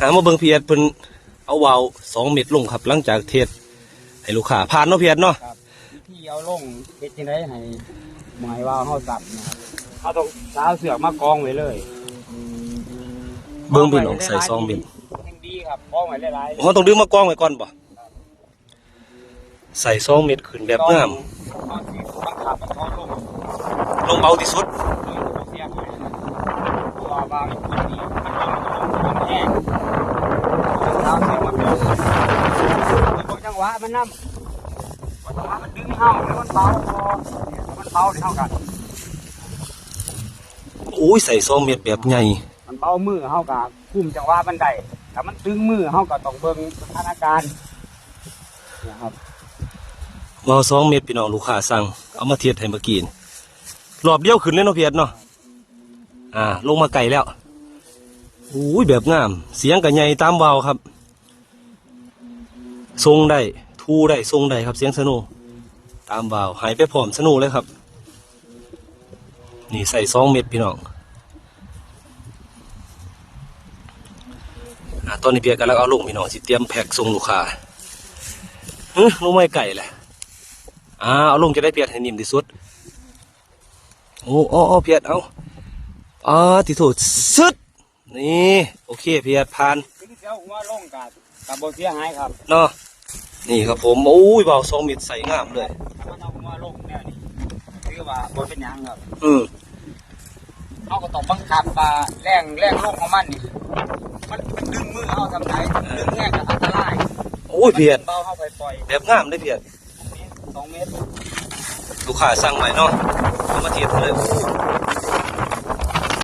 ອ່າ ມາເບິ່ງພີ່ແອດເພິ່ນເອົາວາວສອງເມັດລົງຄັບ ຫຼັງຈາກເທສໃຫ້ລູກຄ້າຜ່ານເນາະພີ່ແອດເນາະ. ຄັບ ວິທີເອົາລົງເຮັດຈັ່ງໃດໃຫ້ ບໍ່ໃຫ້ວາວເຮົາສັ່ນນະຄັບ ເຮົາຕ້ອງສາວເຊືອກມາກອງໄວ້ເລີຍ. ເບິ່ງພີ່ນ້ອງ ໃສ່ສອງເມັດ ແຮງດີຄັບ ກອງໄວ້ຫຼາຍໆ ເຮົາຕ້ອງດຶງມາກອງໄວ້ກ່ອນບໍ່? ໃສ່ສອງເມັດຂຶ້ນແບບງາມ ເຮົາຊິບັງຄັບໃຫ້ເຂົາລົງ ລົງເບົາທີ່ສຸດ ເອີ ເອົາເຊືອກໄວ້ ເພາະວ່າບາງຄົນນີ້ມັນລົງ ລົງແຮງ ເຮົາເອົາເຊືອກມາເປັນ ເບິ່ງຈັງຫວະມັນນຳ ວ່າຈັງຫວະມັນດຶງເຮົາ ຫຼືມັນເບົາບໍ່ ຖ້າມັນເບົານີ້ເຮົາກໍ ໂອ້ຍ ໃສ່ສອງເມັດແບບໃຫຍ່ ມັນເບົາມືເຮົາກໍຄຸມຈັງຫວະມັນໄດ້ ຖ້າມັນຕຶງມືເຮົາກໍຕ້ອງເບິ່ງສະຖານະການນະຄັບ. ວາວສອງເມັດພີ່ນ້ອງ ລູກຄ້າສັ່ງເອົາມາເທສໃຫ້ເມື່ອກີ້ນີ້ ລອບດຽວຂຶ້ນເລີຍເນາະພີ່ແອດເນາະ. ອ່າ ລົງມາໃກ້ແລ້ວ ໂອ້ຍ ແບບງາມ ສຽງກໍໃຫຍ່ຕາມວາວຄັບ. ສົ່ງໄດ້ ທູໄດ້ ສົ່ງໄດ້ຄັບ ສຽງສະໂນຕາມວາວ ໃຫ້ໄປພ້ອມສະໂນເລີຍຄັບ. ນີ້ໃສ່ສອງເມັດພີ່ນ້ອງ. ອ່າ ຕອນນີ້ພີ່ແອດກຳລັງເອົາລົງພີ່ນ້ອງ ຊິຕຽມແພັກສົ່ງລູກຄ້າ. ຫຶ ລົງມາໃກ້ແລ້ວ. ອ່າ ເອົາລົງຈັ່ງໃດພີ່ແອດໃຫ້ນິ້ມທີ່ສຸດ? ໂອ້ ອໍ ອໍ ພີ່ແອດ ເອົາ ປາດຕິໂທ ຊຶດ ນີ້ ໂອເຄ ພີ່ແອດ ຜ່ານ ເອົາຫົວລົງກໍ ກໍບໍ່ເສຍຫາຍຄັບເນາະ. ນີ້ຄັບຜົມ ໂອ້ຍ ວາວສອງເມັດໃສ່ງາມເລີຍ ຖ້າມັນເອົາຫົວລົງແນວນີ້ ຖືວ່າບໍ່ເປັນຫຍັງຄັບ. ອືມ ເຮົາກໍຕ້ອງບັງຄັບວ່າແຮງ ແຮງລົງຂອງມັນນີ້ ມັນ ມັນດຶງມືເຮົາສ່ຳໃດ ເອີ ດຶງແຮງກໍອັນຕະລາຍ. ໂອ້ຍ ພີ່ແອດ ເບົາເຮົາຄ່ອຍປ່ອຍ ແບບງາມເດ້ພີ່ແອດ. ສອງເມັດ ລູກຄ້າສັ່ງໄວ້ເນາະ ເອົາມາເທສເລີຍ.